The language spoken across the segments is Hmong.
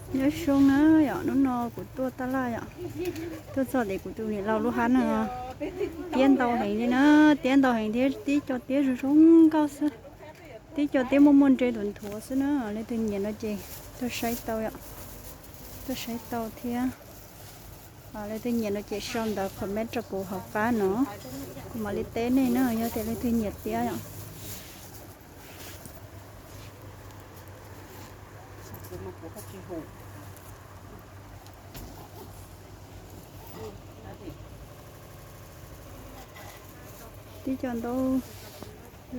Nyob zoo na yom, hnub no kuv tuaj taj laj yom, tuaj txog tim kuv tus niam laus lub hab no, tiab ntau heev li na, tiab ntau heev thiab tib co tiab zoo zoo nkauj xwb, tib co tiab muaj muaj nre nthuav nthuav xwb na. Leej twg nyiam no ces tuaj saib tau yom, tuaj saib tau thiab. Leej twg nyiam no ces sau ntawv comment rau kuv hauv qab no, kuv mam li teb nej na yog tias leej twg nyiam tiab yom. Tib co ntau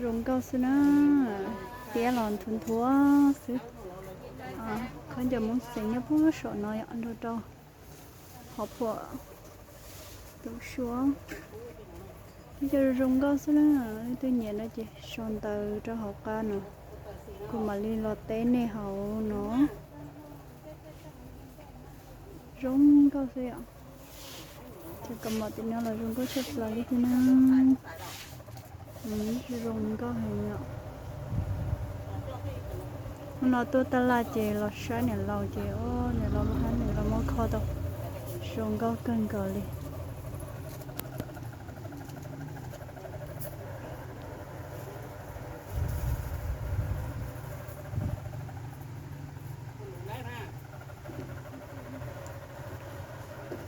zoo nkauj xwb na, tiab los nthuav nthuav xwb. Khaub ncaws Hmoob Xeem nyob puag saum no yom, nrog rau hov phuam tus suav. Tib co zoo nkauj xwb na, leej twg nyiam no ces sau ntawv rau hauv qab no, kuv mam li los teb nej hauv no. Zoo nkauj xwb yom. Cov kaus mom tim no los zoo nkauj tshaj plaws li thiab na. Zoo nkauj heev yom. Hnub no tuaj taj laj ces los saib niam laus ces niam laus lub hab nws los muab kho tau zoo nkauj kawg nkaus li.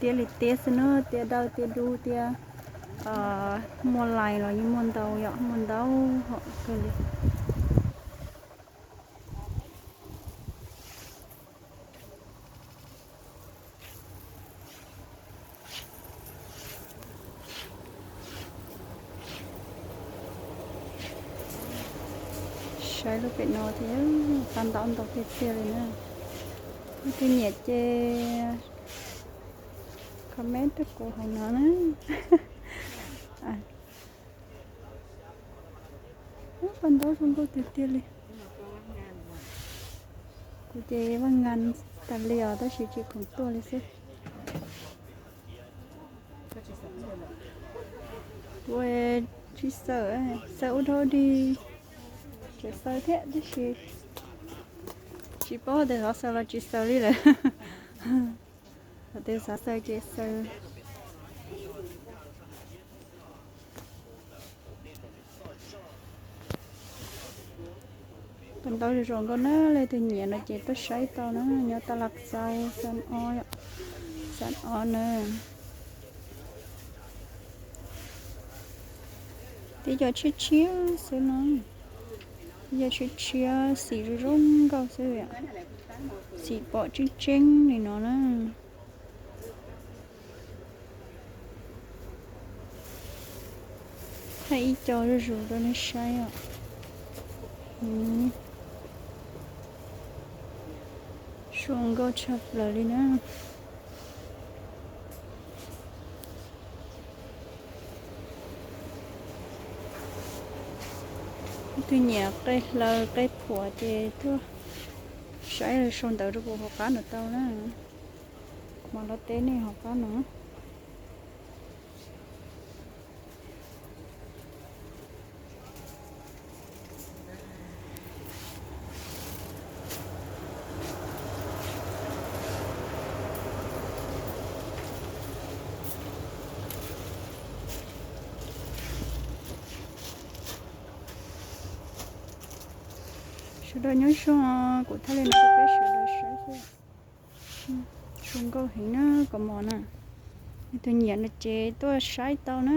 Tiab li tiab xwb na, tiab dawb tiab dub tiab muaj lais los yeej muaj ntau yom, muaj ntau hom kawg li. Saib lub pem no thiab, pab ntaub ntau tiag tiag li na. Leej twg nyiam ces comment rau kuv hauv no na. Pab ntaub zoo nkauj tiag tiag li. Kuv ces vaj ngas tas li os, tab sis tsis khoom tuaj li xwb. Kuv tsis xaws, xaws ua dhau dig, tseem xaws thiab tab sis tsis paub tias xav xaws los tsis xaws li lawm. Thaum twg xav xaws ces xaws. Pab ntaub zoo zoo nkauj na, leej twg nyiam no ces tuaj saib tau na, nyob taj laj xaus xan o, xan o na. Tib co tshiab tshiab xwb no, tib co tshiab tshiab xim zoo zoo nkauj xwb, xim pom tseeb tseeb li no na. Thaij ib co zuj zus rau nej saib os. Zoo nkauj tshaj plaws li na. Leej twg nyiam qe hlaws qe phuam ces tuaj saib los sau ntawv rau kuv hauv qab no tau na. Kuv mam los teb nej hauv qab no. Sawv daws nyob zoo, kuv thaij li no rau peb sawv daws saib xwb. Zoo nkauj heev na kaus mom na. Leej twg nyiam no ces tuaj saib tau na.